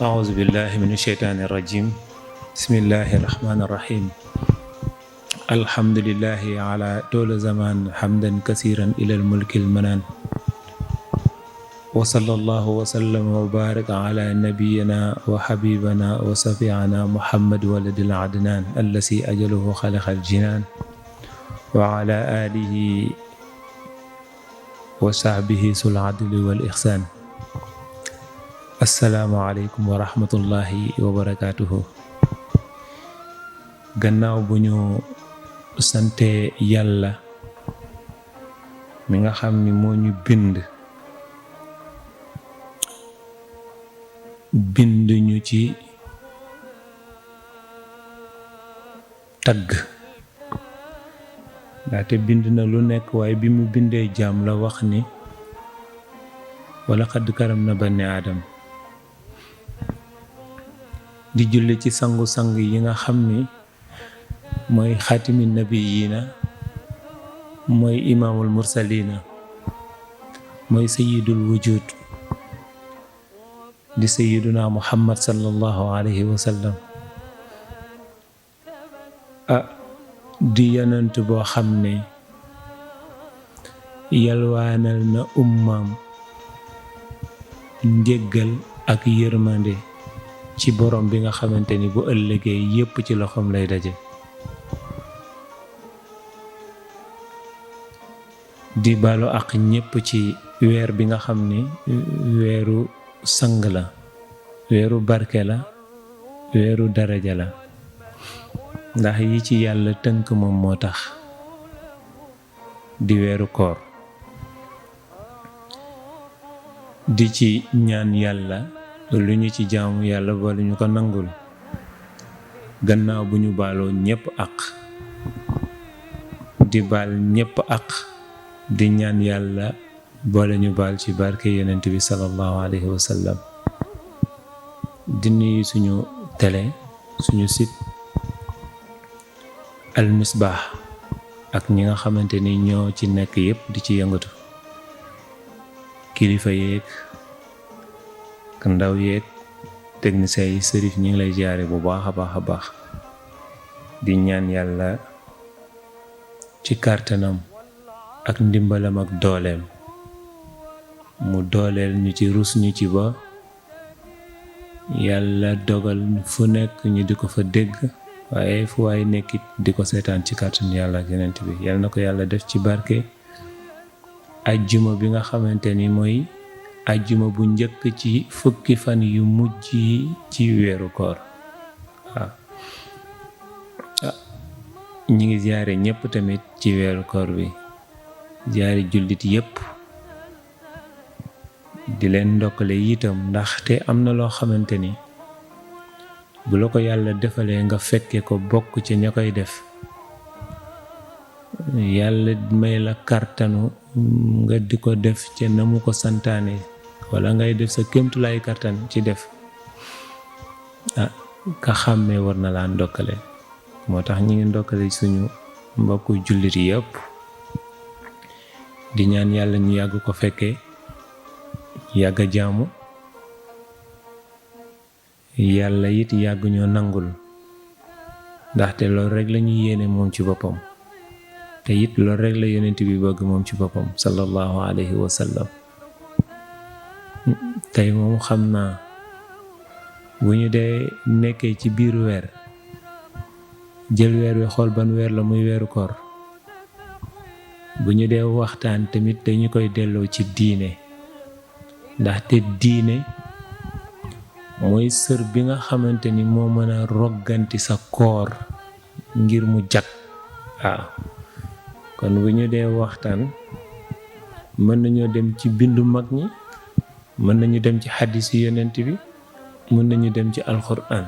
أعوذ بالله من الشيطان الرجيم بسم الله الرحمن الرحيم الحمد لله على طول زمان حمدا كثيرا إلى الملك المنان وصلى الله وسلم وبارك على نبينا وحبيبنا وشفيعنا محمد ولد العدنان الذي أجله خلق الجنان وعلى آله وصحبه ذو العدل والإحسان asalaamaaleykum wa rahmatullahi wa barakaatuhu. Gannaaw bu ñu sante yàlla mi nga xam ni moo ñu bind ñu ci tagg ndaxte bind na lu nekk waaye bi mu bindee jaam la wax ni wala xadd karam na bani aadam di julli ci sangu-sang yi nga xam ni mooy xaatimi nabiyina mooy imaamul mursalina mooy sayidul wujud di sayiduna muhammad sallallahu alayhi wa sallam di yonent boo xam ne yalwaanal na ummaam njéggal ak yërmande ci borom bi nga xamante ni bu ëllëgee yépp ci loxoom lay daje di balu ak ñépp ci weer bi nga xam ni weeru sang la weeru barke la weeru daraja la ndax yi ci yàlla tënk moom moo tax di weeru koor di ci ñaan yàlla lu ñu ci jaamu yàlla boole ñu ko nangul gannaaw bu ñu baaloo ñépp ak di baal ñépp ak di ñaan yàlla boole ñu baal ci barke yonent bi sallallahu alayhi wa sallam di nuyu suñu télé suñu site Al Misbah ak ñi nga xamante ni ñoo ci nekk yépp di ci yëngatu kilifa yeeg ndaw yeeg technicien yi sërif ñi ngi lay jaare bu baax a baax di ñaan yàlla ci kàttanam ak ndimbalam ak dooleem mu dooleel ñu ci rus ñu ci ba yàlla dogal fu nekk ñu di ko fa dégg waaye fu waay nekkit di ko seetaan ci kàttan yàlla ak yonent bi yàlla na ko yàlla def ci barke ajjuma bi nga xamante ni mooy ajjuma bu njëkk ci fukki fan yu mujj yi ci weeru koor waaw ñi ngi jaare ñépp tamit ci weeru koor bi jaare jullit yépp di leen ndokkale itam ndaxte am na loo xamante ni bu la ko yàlla defalee nga fekke ko bokk ci ña koy def yàlla may la kàttanu nga di ko def ca na mu ko santaane wala ngay def sa kéemtulaay kàttan ci def ka xàmmee war na laa ndokkale moo tax ñi ngi ndokkale suñu mbokku jullit yépp di ñaan yàlla ñu yàgg ko fekkee yàgg a jaamu yàlla it yàgg ñoo nangul ndaxte loolu rek la ñuy yéene moom ci boppam te it loolu rek la yonent bi bëgg moom ci boppam sallallahu alayhi wa sallam tey moom xam naa bu ñu dee nekkee ci biiru weer jël weer wi xool ban weer la muy weeru koor bu ñu dee waxtaan tamit dañu koy delloo ci diine ndaxte diine mooy sër bi nga xamante ni moo mën a rogganti sa koor ngir mu jag waaw kon bu ñu dee waxtaan mën nañoo dem ci bindu mag ñi mën nañu dem ci xadis yi yonent bi mën nañu dem ci alxuraan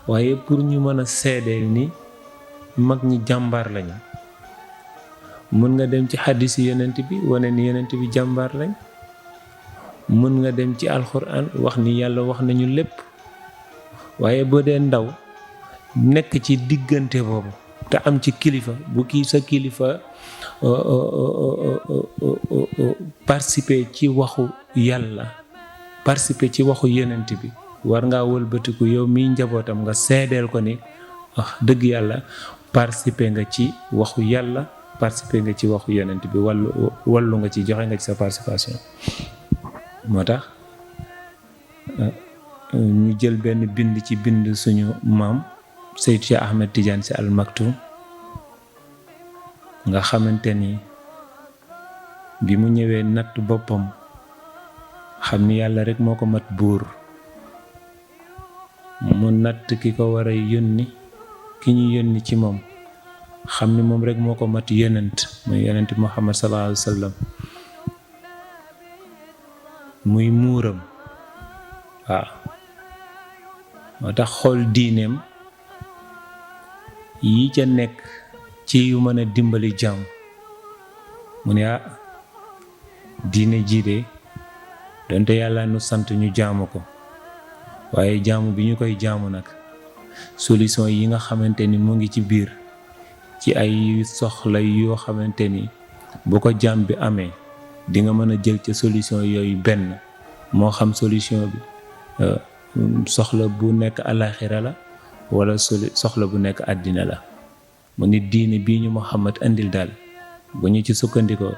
waaye pour ñu mën a seedeel ni mag ñi jàmbaar lañu mën nga dem ci xadis yi yonent bi wane ni yonent bi jàmbaar lañ mën nga dem ci alxuraan wax ni yàlla wax nañu lépp waaye boo dee ndaw nekk ci diggante boobu te am ci kilifa bu kii sa kilifa participer ci waxu yàlla participer ci waxu yonent bi war ngaa wëlbatiku yow miy njabootam nga seedeel ko ni dëgg yàlla participer nga ci waxu yàlla, participer nga ci waxu yonent bi, wallu nga ci, joxe nga ci sa participation. moo tax ñu jël benn bind ci bind suñu maam Seyd Cheikh Ahmed Tidiane Sy Al Maktoum nga xamante ni bi mu ñëwee natt boppam xam ni yàlla rek moo ko mat buur, mu natt ki ko war a yónni, ki ñu yónni ci moom xam ni moom rek moo ko mat yonent, muy yonent Muhammad sallallahu alayhi wa sallam, muy muuram. waaw moo tax xool diineem yi ca nekk ci yu mën a dimbali jàmm mu ne diine jii de donte yàlla nu sant ñu jaamu ko, waaye jaamu bi ñu koy jaamu nag solution yi nga xamante ni mu ngi ci biir ci ay soxla yoo xamante ni bu ko jaam bi amee di nga mën a jël ca solution yooyu benn, moo xam solution bi soxla bu nekk alaxira la wala soxla bu nekk àddina la. mu ni diine bii ñu Muhammad andil daal bu ñu ci sukkandikoo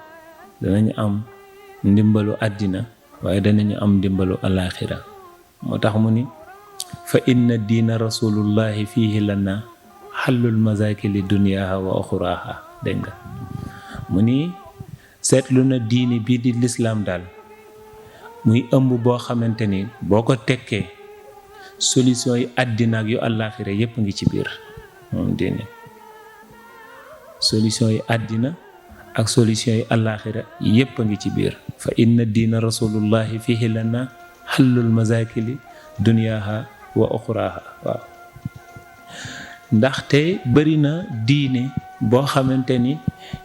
danañu am ndimbalu àddina waaye danañu am ndimbalu alaxira. moo tax mu ni fa inna diina rasulullahi fiihi lana xallul mazakili duniyaaha wa oxuraaha. dégg nga mu ni seetlu na diine bii di lislaam daal muy ëmb boo xamante ni boo ko tekkee solution yi àddina ak yu àllaaxira yépp ngi ci biir moom diine. solution yi àddina ak solution yi àllaaxira yépp ngi ci biir. fa inna diina rasulullahi fihi lana xallul mazakili duniyaaha wa oxuraaha. waaw ndaxte bari na diine boo xamante ni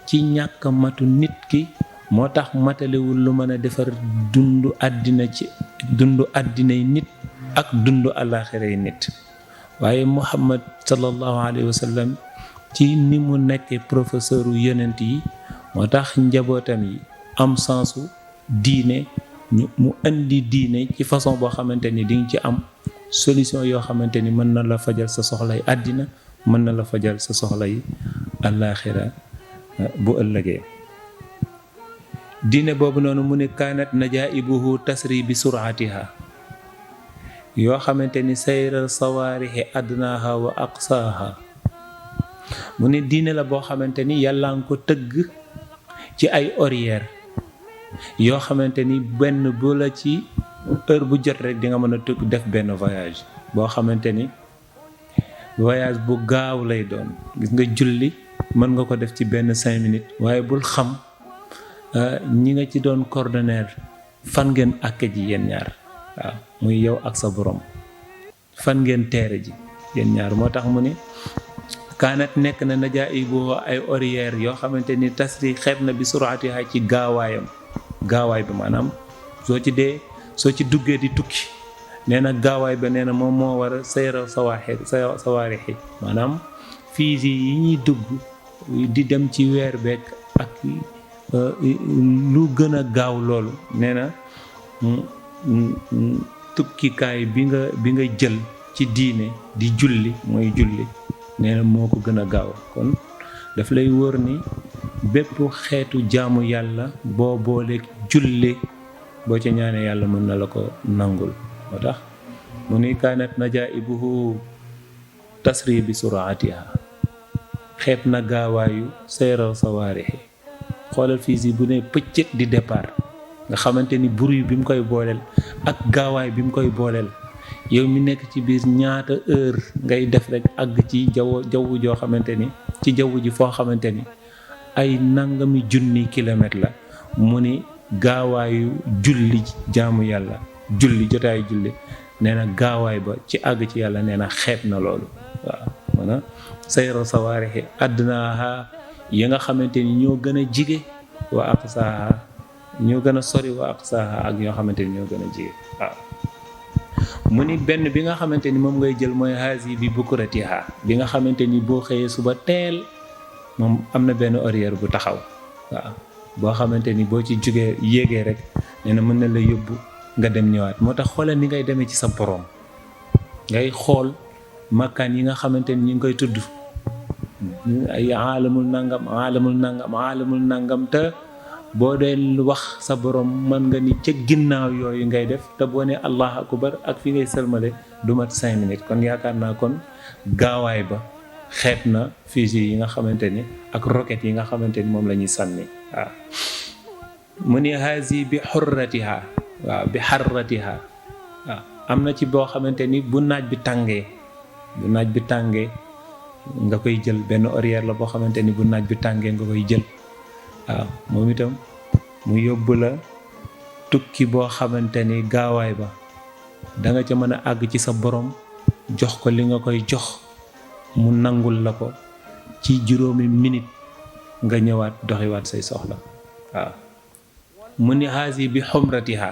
ci ñàkk matu nit ki moo tax matalewul lu mën a defar dundu àddina ci dundu àddinay nit ak dundu àllaaxiray nit. waaye Muhammad sallallahu alayhi wa sallam ci ni mu nekkee professeuru yonent yi moo tax njabootam yi am sensu diine mu indi diine ci façon boo xamante ni di nga ci am solution yoo xamante ni mën na la fajal sa soxlay àddina, mën na la fajal sa soxlay àllaaxira bu ëllëgee. diine boobu noonu mu ne kaanat najaibuhu tasri bi suratiha, yoo xamante ni sayral sawaarixi adnaaha wa aqsaaha. mu ne diine la boo xamante ni yàlla nga ko tëgg ci ay horaire yoo xamante ni benn bu la ci heure bu jot rek di nga mën a tëgg def benn voyage boo xamante ni voyage bu gaaw lay doon. gis nga julli mën nga ko def ci benn 5 minutes, waaye bul xam ñi nga ci doon coordonner fan ngeen àkke ji yéen ñaar. waaw muy yow ak sa borom fan ngeen teere ji yéen ñaar. moo tax mu ne kaanat nekk na najaibu ay horaire yoo xamante ni tasri xeeb na bi suratiha ci gaawaayam. gaawaay bi maanaam soo ci duggee di tukki nee na gaawaay ba nee na moom moo war a sayra sawaarixi maanaam fiisi yi ñuy dugg di dem ci weer beek ak lu gën a gaaw loolu. nee na tukkikaay bi nga jël ci diine di julli mooy julli nee na moo ko gën a gaaw. kon daf lay wóor ni bépp xeetu jaamu yàlla boo booleeg julli boo ca ñaanee yàlla mën na la ko nangul. moo tax mu ni kaanat najaibuhu tasri bi suratiha, xeeb na gaawaayu sayra sawaarixi. xoolal fii bu ne pëccët di départ nga xamante ni bruit bi mu koy booleel ak gaawaay bi mu koy booleel, yow mi nekk ci biir ñaata heure ngay def rek àgg ci jaww joo xamante ni ci jaww ji foo xamante ni ay nangami junni kilomètre la. mu ni gaawaayu julli jaamu yàlla, julli jotaayu julli nee na gaawaay ba ci àgg ci yàlla nee na xeeb na loolu. waaw mana sayra sawaarixi adnaaha yi nga xamante ni ñoo gën a jige wa aqsaaha, ñoo gën a sori wa aqsaaha ak ñoo xamante ni ñoo gën a jige. waaw mu ni benn bi nga xamante ni moom ngay jël mooy haasi bi bukuratiha, bi nga xamante ni boo xëyee suba teel moom am na benn horaire bu taxaw. waaw boo xamante ni boo ci jugee yéegee rek nee na mën na la yóbbu nga dem ñëwaat. moo tax xoolal ni ngay demee ci sa borom ngay xool makkaan yi nga xamante ni ñu ngi koy tudd ay aalamul nangam te boo dee wax sa borom mën nga ni ca ginnaaw yooyu ngay def te boo ne allah akbar ak fi ngay sëlmale du mat 5 minutes. kon yaakaar naa kon gaawaay ba xeeb na fusil yi nga xamante ni ak roquette yi nga xamante ni moom la ñuy sànni waaw. mu ni haasi bi xurratiha waaw bi xarratiha waaw. am na ci boo xamante ni bu naaj bi tàngee nga koy jël benn horaire la boo xamante ni bu naaj bi tàngee nga koy jël waaw. moom itam mu yóbbu la tukki boo xamante ni gaawaay ba da nga ca mën a àgg ci sa borom jox ko li nga koy jox mu nangul la ko ci juróomi minute nga ñëwaat doxiwaat say soxla waaw. mu ni haasi bi xumratiha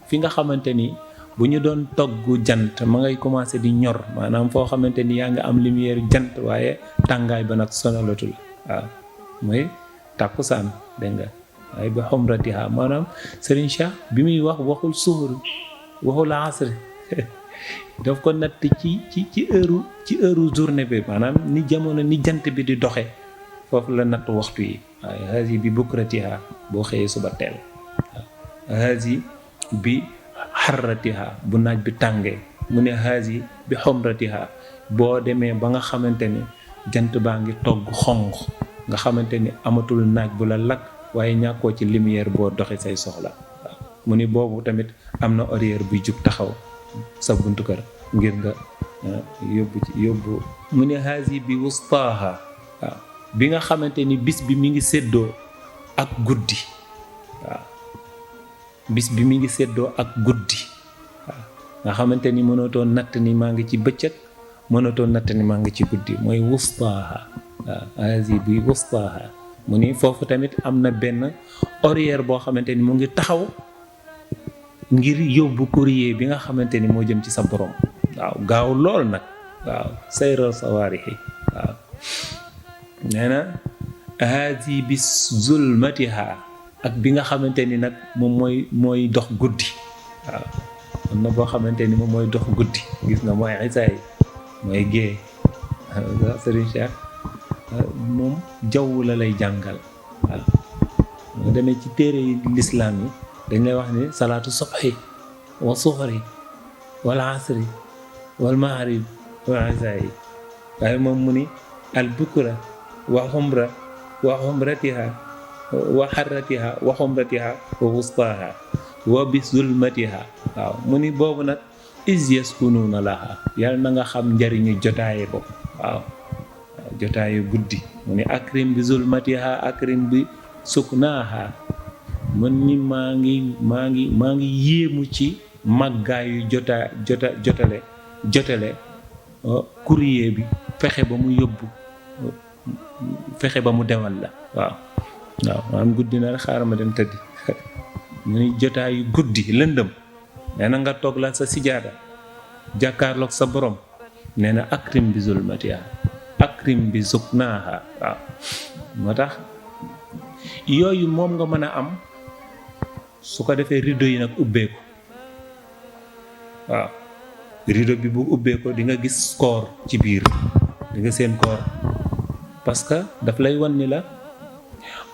fi nga xamante ni bu ñu doon togg jant ma ngay commencé di ñor maanaam foo xamante ni yaa ngi am lumière jant waaye tàngaay ba nag sonalatu la waaw. mooy tàkkusaan dégg nga waaye bi xumratiha maanaam Serigne Cheikh bi muy wax waxul suhur waxul asr daf ko natt ci heure journée bi maanaam ni jamono ni jant bi di doxe foofu la natt waxtu yi waaye haasi bi bukratiha boo xëyee suba teel waaw. haasi bi xarratiha bu naaj bi tàngee. mu ne haasi bi xomratiha boo demee ba nga xamante ni jant baa ngi togg xonq nga xamante ni amatul naaj bu la lakk waaye ñàkkoo ci lumière boo doxee say soxla waaw. mu ni boobu tamit am na horaire buy jug taxaw sa buntu kër ngir nga yóbbu. mu ne haasi bi wustaaha waaw bi nga xamante ni bis bi mi ngi séddoo ak guddi waaw. bis bi mi ngi séddoo ak guddi waaw nga xamante ni mënatoo natt ni maa ngi ci bëccëg mënatoo natt ni maa ngi ci guddi mooy wustaaha waaw. haasi bi wustaaha mu ni foofu tamit am na benn horaire boo xamante ni mu ngi taxaw ngir yóbbu courrier bi nga xamante ni moo jëm ci sa borom waaw. gaaw lool nag waaw sayral sawaarixi waaw. nee na haasi bi zulmatiha ak bi nga xamante ni nag moom mooy dox guddi waaw. am na boo xamante ni moom mooy dox guddi gis nga mooy isaay mooy gée Serigne Cheikh moom jaww la lay jàngal waaw. moo demee ci téere yi lislaam yi dañ lay wax ni salaatu subhi wa suxri wal asri wal maghrib wa isaay waaye moom mu ni al bukra wa xumra wa xumratiha wa xarratiha wa xumratiha wa wustaha wa bi zulmatiha waaw. mu ni boobu nag is yaskunuuna laha yàlla na nga xam njariñu jotaaye ko waaw. jotaayu guddi mu ni akrim bi zulmatiha akrim bi suknaaha man ni maa ngi yéemu ci màggaayu jotale courrier bi fexe ba mu yóbbu fexe ba mu demal la waaw. waaw maanaam guddi na rek xaaral ma dem tëddi mu ni jotaayu guddi lëndëm nee na nga toog la sa sijaada jàkkaarloog sa borom nee na akrim bi zulmatiha akrim bi suknaaha waaw. moo tax yooyu moom nga mën a am su ko defee rideau yi nag ubbeeku waaw. rideau bi bu ubbeeko di nga gis koor ci biir di nga seen koor parce que daf lay wan ni la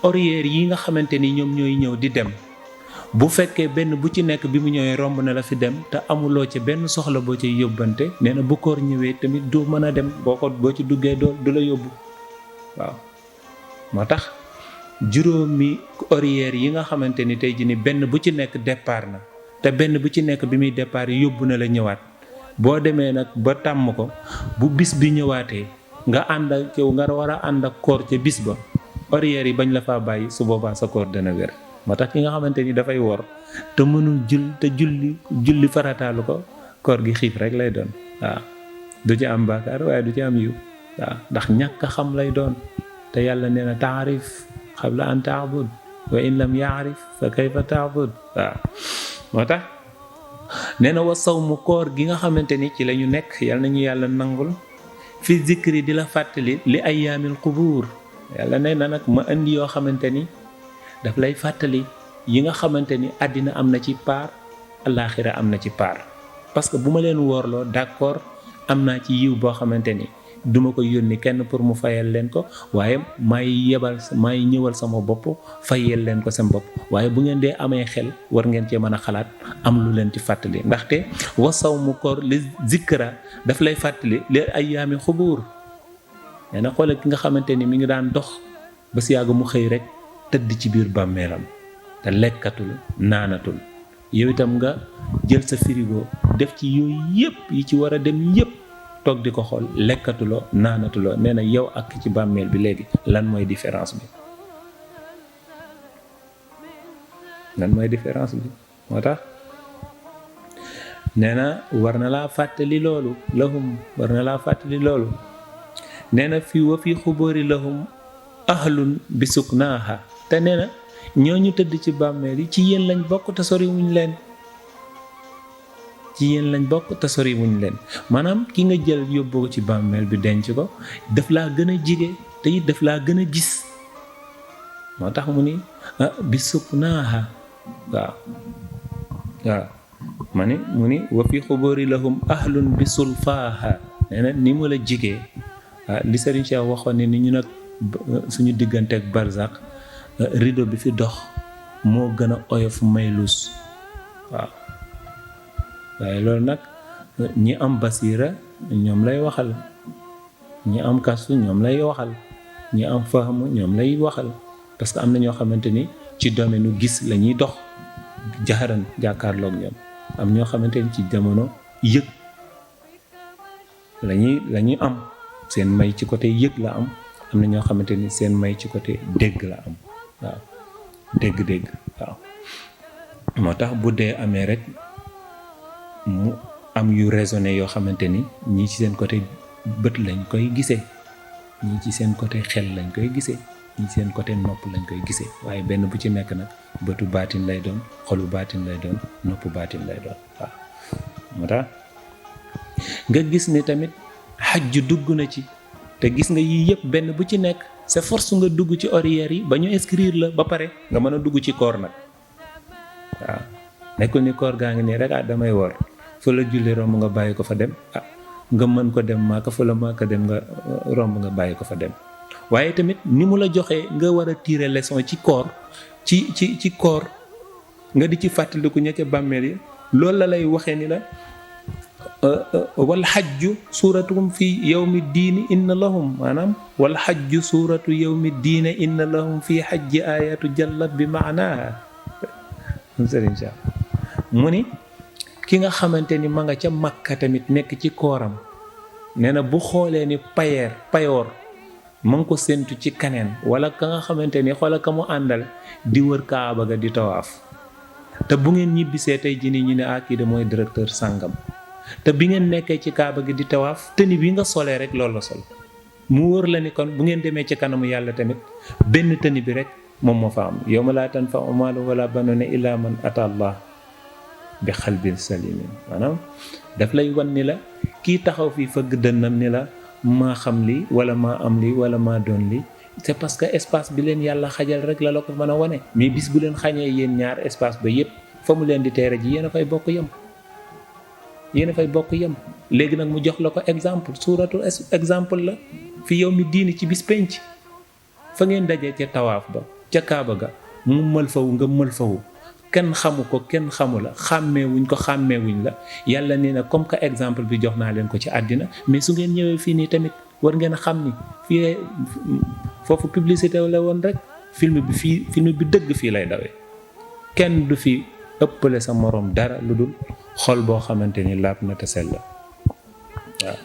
horaire yi nga xamante ni ñoom ñooy ñëw di dem bu fekkee benn bu ci nekk bi mu ñëwee romb na la fi dem te amuloo ci benn soxla boo ci yóbbante nee na bu koor ñëwee tamit du mën a dem boo ci duggee du la yóbbu waaw. moo tax juróomi horaire yi nga xamante ni tey jii ni benn bu ci nekk départ na te benn bu ci nekk bi muy départ yóbbu na la ñëwaat boo demee nag ba tàmm ko bu bis bi ñëwaatee nga ànd ak yow nga war a ànd ak koor ca bis ba horaire yi bañ la faa bàyyi su boobaa sa koor dana wér. moo tax ki nga xamante ni dafay wor te mënul julli farataalu ko koor gi xiif rek lay doon waaw. du ci am baakaar waaye du ci am yiw waaw ndax ñàkk xam lay doon te yàlla nee na taarif qabla an taabud wa in lam yaarif fa kayfa taabud waaw. moo tax nee na wa sawmu koor gi nga xamante ni ci la ñu nekk yàlla nañu yàlla nangul fi zikri di la fàttali li ayyaamil qubuur yàlla nee na nag ma indi yoo xamante ni daf lay fàttali yi nga xamante ni àddina am na ci paar alaaxira am na ci part parce que bu ma leen woorloo d'accord am naa ci yiw boo xamante ni duma ko yónni kenn pour mu fayal leen ko waaye maay ñëwal sama bopp fayal leen ko seen bopp waaye bu ngeen dee amee xel war ngeen cee mën a xalaat am lu leen ci fàttali ndaxte wasaw mu koor li zikra daf lay fàttali li ayyaami xubuur nee na xoolal ki nga xamante ni mi ngi daan dox ba si yàgg mu xëy rek tëdd ci biir bàmmeelam te lekkatul naanatul yow itam nga jël sa frigo def ci yooyu yëpp yi ci war a dem yëpp toog di ko xool lekkatuloo naanatuloo nee na yow ak ci bàmmeel bi léegi lan mooy différence bi moo tax nee na war na laa fàttali loolu nee na fii wa fii xubóori lahum ahlun bi suknaaha te nee na ñooñu tëdd ci bàmmeel yi ci yéen lañ bokk te soriwuñ leen maanaam ki nga jël yóbbu ko ci bàmmeel bi denc ko daf laa gën a jige te it daf laa gën a gis moo tax mu ni bi suknaaha waaw mu ni wa fi xubóori lahum ahlun bi sulfaaha nee na ni mu la jigee li Serigne Cheikh waxoon ne ni ñu nag suñu diggante ak barzak rideau bi fi dox moo gën a oyof maylus waaw waaye loolu nag ñi am basira ñoom lay waxal ñi am kastu ñoom lay waxal ñi am fahmu ñoom lay waxal parce que am na ñoo xamante ni ci domaine nu gis la ñuy dox jaxaran jàkkaarloog ñoom am ñoo xamante ni ci jamono yëg la ñuy am seen may ci côté yëg la am na ñoo xamante ni seen may ci côté dégg la am waaw dégg-dégg waaw moo tax bu dee amee rek mu am yu raisonné yoo xamante ni ñii ci seen côté bët lañ koy gisee ñii ci seen côté xel lañ koy gisee ñii ci seen côté nopp lañ koy gisee waaye benn bu ci nekk nag bëtu baatin lay doon xolu baatin lay doon noppu baatin lay doon waaw moo tax nga gis ni tamit xaj dugg na ci te gis nga yii yëpp benn bu ci nekk c'est force nga dugg ci horaire yi ba ñu inscrire la ba pare nga mën a dugg ci koor nag waaw nekkul ni koor gaa ngi nii rek damay woor fa la julli romb nga bàyyi ko fa dem nga mën ko dem maaka fa la maaka dem nga romb nga bàyyi ko fa dem waaye tamit ni mu la joxee nga war a tirer leçon ci koor ci koor nga di ci fàttaliku ña ca bàmmeel yi loolu la lay waxee ni la wal xajju suuratum fi yawmi diini inna lahum maanaam wal xajju suuratu yawmi diine inna lahum fi xajji ayatu jallat bi maanaaha Sëriñ Cheikh mu ni ki nga xamante ni ma nga ca Makka tamit nekk ci kooram nee na bu xoolee ni payoor ma ngi ko séntu ci kaneen wala ka nga xamante ni xoola ka mu àndal di wër Kaaba ga di tawaaf te bu ngeen ñibbisee tey jii nii ñu ne kii de mooy directeur sàngam te bi ngeen nekkee ci Kaaba gi di tawaaf tëni bi nga solee rek loolu la sol mu wóor la ni kon bu ngeen demee ci kanamu yàlla tamit benn tëni bi rek moom moo fa am yawma laa tanfa'u maalun wala banuuna illaa man ataa Allah bi qalbin saliim maanaam daf lay wan ni la kii taxaw fii fëgg dënnam ni la maa xam lii wala maa am lii wala maa doon lii c'est parce que espace bi leen yàlla xajal rek la ko mën a wane mais bis bu leen xañee yéen ñaar espace ba yépp fa mu leen di teere ji yéen a fay bokk yem léegi nag mu jox la ko exemple suuratu exemple la fi yawmi diini ci bis penc fa ngeen dajee ca tawaaf ba ca Kaaba ga mu mël fawu nga mël fawu kenn xamu ko kenn xamu la xàmmeewuñ la yàlla nee na comme que exemple bi jox naa leen ko ci àddina mais su ngeen ñëwee fii nii tamit war ngeen a xam ni fii foofu publicité la woon rek film bi dëgg fii lay dawee kenn du fi ëppale sa moroom dara lu dul xol boo xamante ni laab na te sell la waaw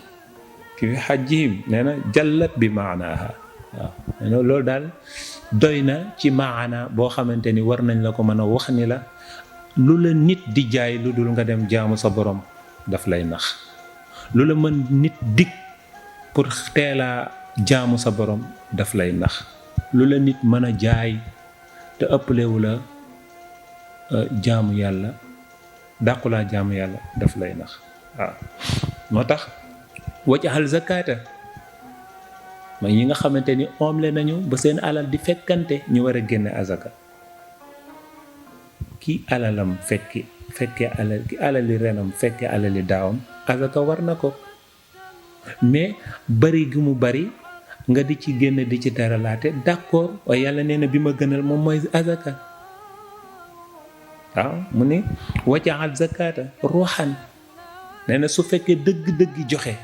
ki fi xajjihim nee na jallat bi maanaaha waaw nee na loolu daal doy na ci maana boo xamante ni war nañ la ko mën a wax ni la lu la nit di jaay lu dul nga dem jaamu sa borom daf lay nax lu la mën nit dig pour teelaa jaamu sa borom daf lay nax lu la nit mën a jaay te ëpplewu la jaamu yàlla dàqulaa jaamu yàlla daf lay nax waaw moo tax wajahal zakata mooy ñi nga xamante ni omle nañu ba seen alal di fekkante ñu war a génne azaka ki alalam fekke alali renam fekke alali daawam azaka war na ko. mais bari gi mu bari nga di ci génn di ci teralaate d'accord waaye yàlla nee na bi ma gënal moom mooy azaka. waaw mu ne wajaal zakata ruuxan nee na su fekkee dëgg-dëgg joxe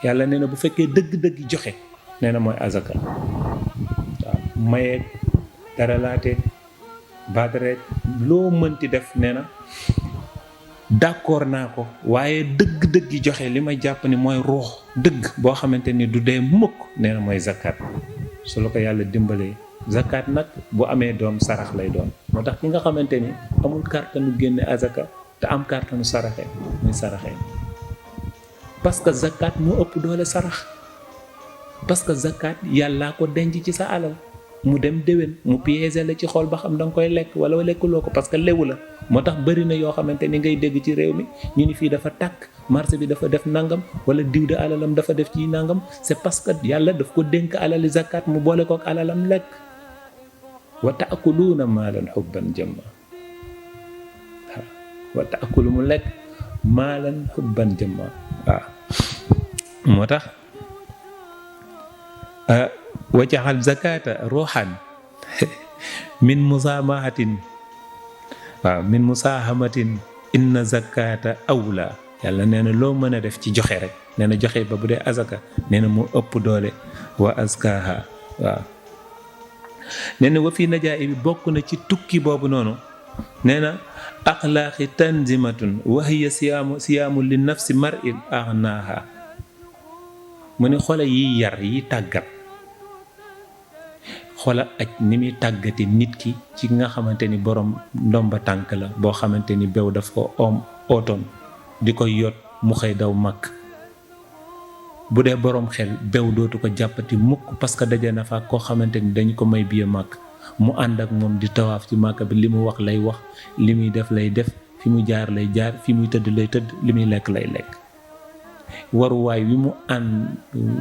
yàlla nee na bu fekkee dëgg-dëgg joxe nee na mooy azaka. waaw mayeeg teralaate baadareeg loo mënti def nee na d'accord naa ko waaye dëgg-dëgg joxe li ma jàpp ni mooy ruux dëgg boo xamante ni du dee mukk nee na mooy zakat. su la ko yàlla dimbalee zakat nag bu amee doom sarax lay doon. moo tax ki nga xamante ni amul kàttanu génne azaka te am kàttanu saraxe muy saraxe parce que zakat moo ëpp doole sarax. parce que zakat yàllaa ko denc ci sa alal mu dem déwén mu piéger la ci xool ba xam da nga koy lekk wala lekkuloo ko parce que lewu la. moo tax bëri na yoo xamante ni ngay dégg ci réew mi ñu ni fii dafa tàkk marché bi dafa def nangam wala diw de alalam dafa def ci nangam c'est parce que yàlla daf ko dénk alali zakat mu boole kook alalam lekk. wa taakuluuna maalan xubban jamma wa taakulu mu lekk maalan xubban jamma. waaw moo tax wajaxal zakata ruuxan min musaamahatin waaw min musaahamatin inna zakata awla. yàlla nee na loo mën a def ci joxe rek nee na joxe ba bu dee azaka nee na moo ëpp doole wa azkaha. waaw nee na wa fi najaa bi bokk na ci tukki boobu noonu nee na axlaaqi tanzimatun wa hiya siyaamu li nafsi mar'in aghnaaha. mu ne xola yi yar yi tàggat xola aj ni muy tàggati nit ki ci nga xamante ni borom ndomba tànk la boo xamante ni bew daf ko ootoon di ko yot mu xëy daw màkk. bu dee borom xel bew dootu ko jàppati mukk parce que daje na fa koo xamante ni dañ ko may biye màkk mu ànd ak moom di tawaaf ci màkk bi li mu wax lay wax li muy def lay def fi mu jaar lay jaar fi muy tëdd lay tëdd li muy lekk lay lekk.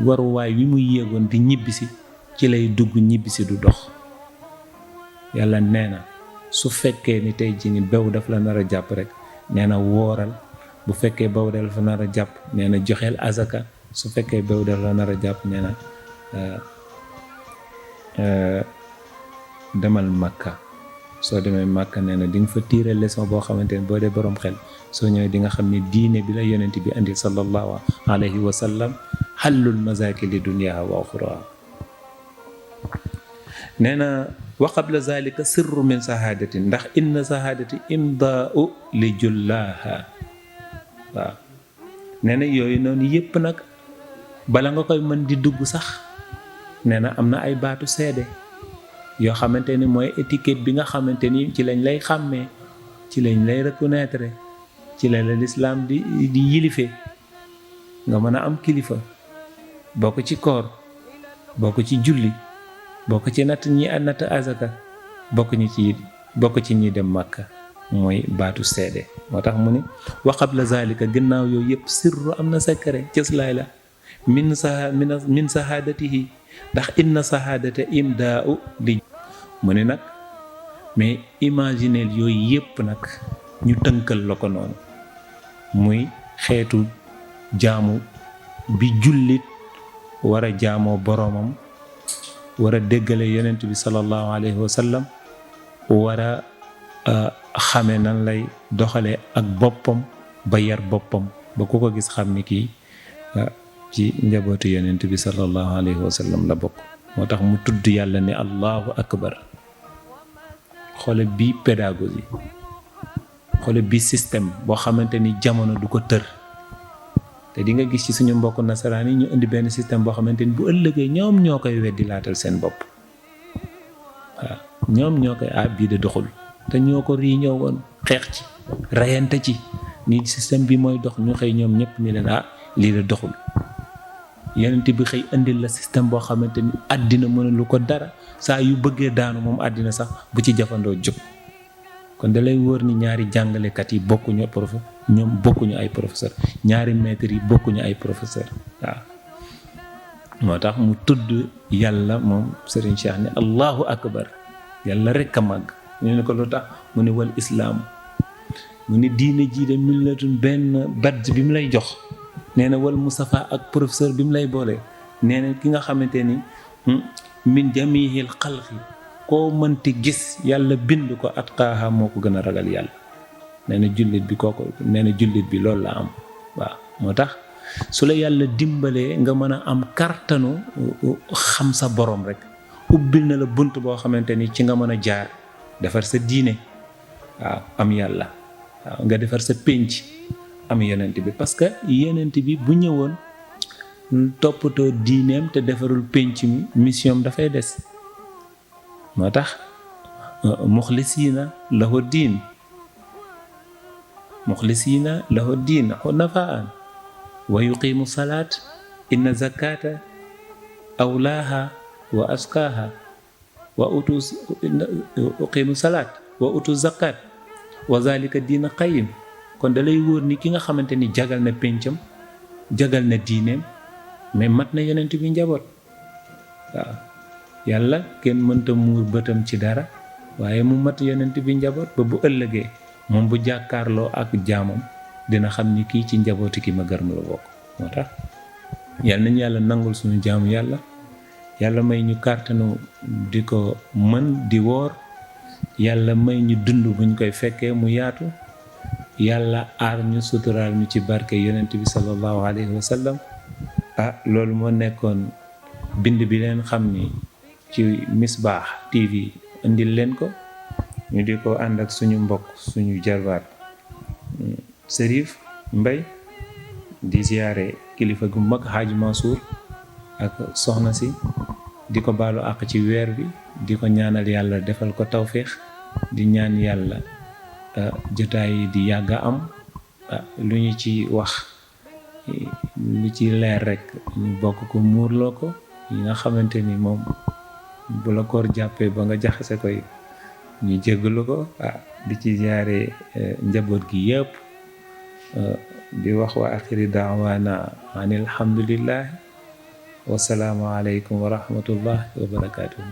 waruwaay wi mu yéegoon di ñibbisi ci lay dugg ñibbisi du dox. yàlla nee na su fekkee ni tey ji ni bew daf la nar a jàpp rek nee na wooral. bu fekkee bew daf la nar a jàpp nee na joxeel azaka. su fekkee bew daf la nar a jàpp nee na demal Makka. soo demee Makka nee na di nga fa tiire leçon boo xamante ne boo dee borom xel soo ñëwee di nga xam ne diine bi la yonent bi andi sallallahu alayhi wa sallam xallul mazakili dunyaha wa uxraha. nee na wa qabla zalika sirru min sahadati ndax inna sahadati imdaau li jullaha. waaw nee na yooyu noonu yépp nag bala nga koy mën di dugg sax nee na am na ay baatu seede yoo xamante ni mooy étiquette bi nga xamante ni ci lañ lay xàmmee ci lañ lay reconnaître ci la lislaam di yilife nga mën a am kilifa bokk ci koor bokk ci julli bokk ci natt azaka bokk ci ñi dem Makka mooy baatu seede. moo tax mu ni wa qabla zalika gannaaw yooyu yëpp sirru am na secret cëslaay la min sahadatihi ndax inna sahadata imdaau li. mu ne nag mais imagineel yooyu yëpp nag ñu tënkal la ko noonu muy xeetu jaamu bi jullit war a jaamoo boroomam war a déggale yonent bi sallallahu alayhi wa sallam war a xame nan lay doxalee ak boppam ba yar boppam ba ku ko gis xam ni kii ci njabootu yonent bi sallallahu alayhi wa sallam la bokk. moo tax mu tudd yàlla ne allahu akbar. xoole bii pédagogie xoole bii système boo xamante ni jamono du ko tër te di nga gis ci suñu mbokk nasaraan yi ñu indi benn système boo xamante ni bu ëllëgee ñoom ñoo koy weddi laatal seen bopp. waaw ñoom ñoo koy bii de doxul te ñoo ko réunion woon xeex ci rayante ci ni système bi mooy dox ñu xëy ñoom ñëpp ni leen lii de doxul. yonent bi xëy indil la système boo xamante ni àddina mënulu ko dara saa yu bëggee daanu moom àddina sax bu ci jafandoo jóg. kon da lay wóor ni ñaari jàngalekat yi bokkuñu ay professeur ñaari maîtres yi bokkuñu ay professeur. waaw moo tax mu tudd yàlla moom Serigne Cheikh ne allahu akbar yàlla rek a màgg ñu ne ko lu tax mu ne wal islaam mu ne diine jii de millatun benn badge bi mu lay jox nee na wal Mustafa ak professeur bi mu lay boole nee na ki nga xamante ni min jamihil xalqi koo mënti gis yàlla bind ko atqaaha moo ko gën a ragal yàlla nee na jullit bi kooku nee na jullit bi loolu la am waaw moo tax su la yàlla dimbalee nga mën a am kartanu xam sa borom rek ubbil na la bunt boo xamante ni ci nga mën a jaar defar sa diine waaw am yàlla waaw nga defar sa pénc am yonent bi parce que yonent bi bu ñëwoon toppatoo diineem te defarul pénc mi mission dafay des moo tax muxlisiina lahu diin xunafaan wa yuqimu salaat inna zakata awlaaha wa askaaha wa uqimu salaat wa utu zakat wa zalika diina qayim kon da lay wóor ni ki nga xamante ni jagal na péncam jagal na diineem mais mat na yonent bi njaboot waaw yàlla kenn mënta muur bëtam ci dara waaye mu mat yonent bi njaboot ba bu ëllëgee moom bu jàkkaarloo ak jaamam dina xam ni kii ci njabooti ki ma gërëm la bokk moo tax yàlla nañu yàlla nangul suñu jaamu yàlla may ñu kàttanu di ko mën di woor yàlla may ñu dund buñ koy fekkee mu yaatu yàlla aar ñu suturaal ñu ci barke yonent bi sallallahu alayhi wa sallam loolu moo nekkoon bind bi leen xam ni ci Misbah TV indil leen ko ñu di ko ànd ak suñu mbokk suñu jarbaat Serif Mbay di ziyaare kilifa gu mag Haji Mansour ak soxna si di ko baalu àq ci weer bi di ko ñaanal yàlla defal ko tawféex di ñaan yàlla jotaay yi di yàgg a am lu ñu ci wax lu ci leer rek ñu bokk ko muurloo ko yi nga xamante ni moom bu la koor jàppee ba nga jaxase koy ñu jéggalu ko di ci ziyaare njaboot gi yëpp di wax wa axiri daawaana an alhamdulillahi wasalaamu aleykum wa rahmatullahi wa barakatuhu